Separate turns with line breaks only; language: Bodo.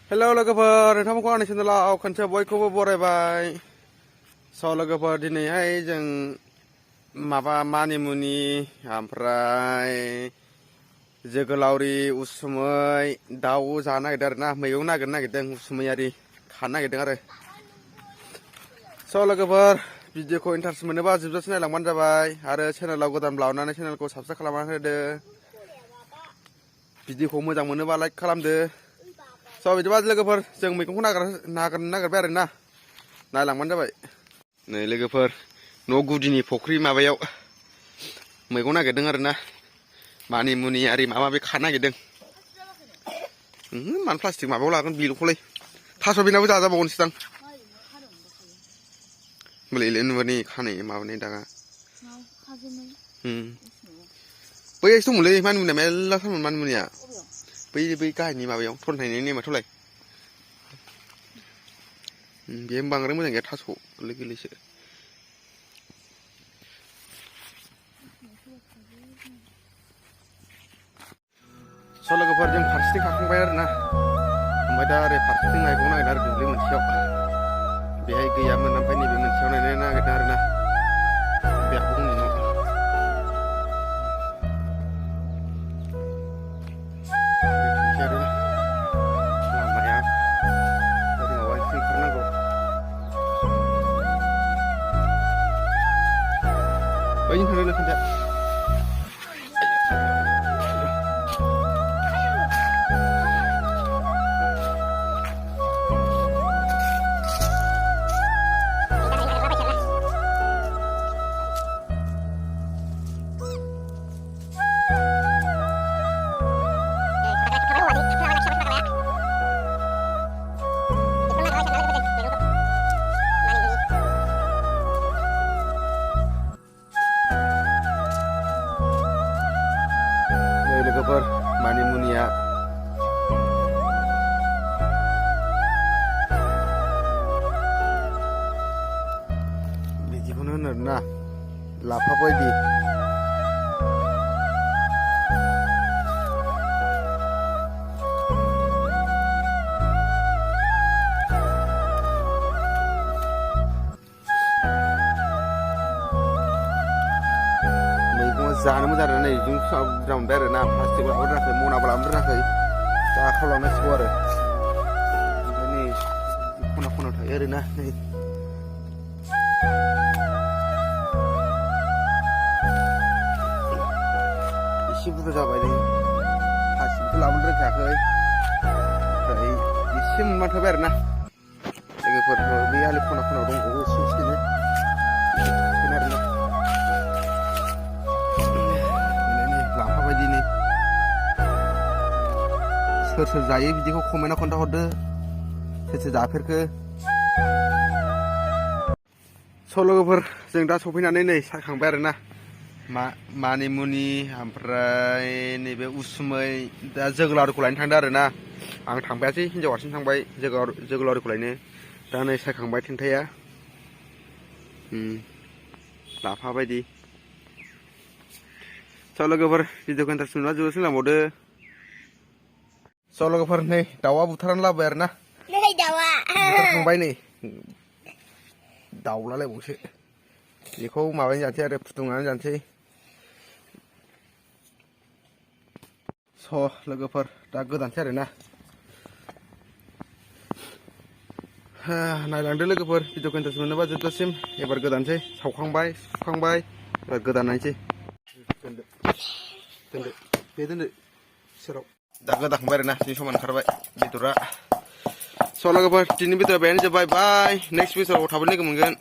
Hello लोगोफोर नोंथांमोनखौ आंनि चेनेलाव खनसे बयखौबो बरायबाय लोगोफोर दिनैहाय जों माबा मानिमुनि ओमफ्राय जोगोलावरि उसुमै दाउ जानो नागिरदों आरोना मैगं नागिरनो नागिरदों उसुमैयारि खानो नागिरदों आरो लोगोफोर भिडिअखौ इन्टारेस्ट मोनोबा जोबजासिम नायलांबानो जाबाय आरो चेनेलाव गोदानब्ला अननानै चेनेलखौ साबस्क्राइब खालामनानै होदो भिडिअखौ मोजां मोनोबा लाइक खालामदो बिदिबा लोगोफोर जों मैगंखौ नागिरनो नागिरबाय आरोना नायलांबानो जाबाय नै लोगोफोर न' गुदिनि फुख्रि माबायाव मैगं नागिरदों आरोना मानिमुनि आरि माबा माबि खानो नागिरदों मानो प्लास्टिक माबायाव लागोन बिलखौलाय थास' बिनाबो जाजाबावगोनसोदां होमबालाय नुवानि खानाय माबानाय दागा बैयावसो दंमोनलै मानिमुनिया मेरला थारमोन मानिमुनिया बै गाहायनि माबायाव थन्थायनाय नेमाथ'लाय बे बांद्राय मोजां गैया थास' गोरलै गोरलैसो लोगोफोर जों फारसेथिं खाखांबाय आरोना ओमफ्राय दा ओरै फारसेथिं नायबावनो नागिरदों आरो दुब्लि मोनसेयाव बेहाय गैयामोन ओमफ्राय नैबे मोनसेयाव नायनो नागिरदों आरोना बे आब'मोननि न' बैजों थांनो खोन्था लोगोफोर मानिमुनिया बिदिखौनो होनो आरोना लाफा बायदि जानो मोजां आरो नै जों बुरजा मोनबाय आरो ना प्लास्टिक लाबोनो रोङाखै मनाबो लाबोनो रोङाखै दा आखायाव लांनांसिगौ आरो ओमफ्राय नै खना खना थायो आरोना नै एसे बुरजा जाबाय नै प्लास्टिकखौ लाबोनो रोंखायाखै ओमफ्राय एसे मोनमाथारबाय आरो ना लोगोफोर बे आलि खना खनायाव दंबावो एसे एसेनो आरोना सोर सोर जायो बिदिखौ कमेन्टआव खोन्थाहरदो सोर सोर जाफेरखो लोगोफोर जों दा सफैनानै नै सायखांबाय आरोना मानिमुनि ओमफ्राय नैबे उसुमै दा जोगोलावरिखौ लायनो थांदों आरोना आं थांफायासै हिनजाव हारसिं थांबाय जोगोलावरिखौ लायनो दा नै सायखांबाय थेन्थाया लाफा बायदि लोगोफोर भिडिअखौ इन्टारेस्ट मोनबा जोबजासिम लांबावदो लोगोफोर नै दाउआ बुथारनानै लाबोबाय आरोना नै दाउआ बुथारखांबाय नै दाउलालायबावसो बेखौ माबानानै जानोसै आरो फुदुंनानै जानोसै लोगोफोर दा गोदानसै आरोना नायलांदो लोगोफोर भिडिअखौ इन्टारेस्ट मोनोबा जोबजासिम एबार गोदानसै सावखांबाय सुखांबाय एबार गोदान नायनोसै दोनदो सेराव दा गोदाखांबाय आरोना जों समान ओंखारबाय बेदरा लोगोफोर दिनैनि भिडिअआ बेहायनो जोब्बाय बाय नेक्स्ट भिडिअआव थाबैनो लोगो मोनगोन।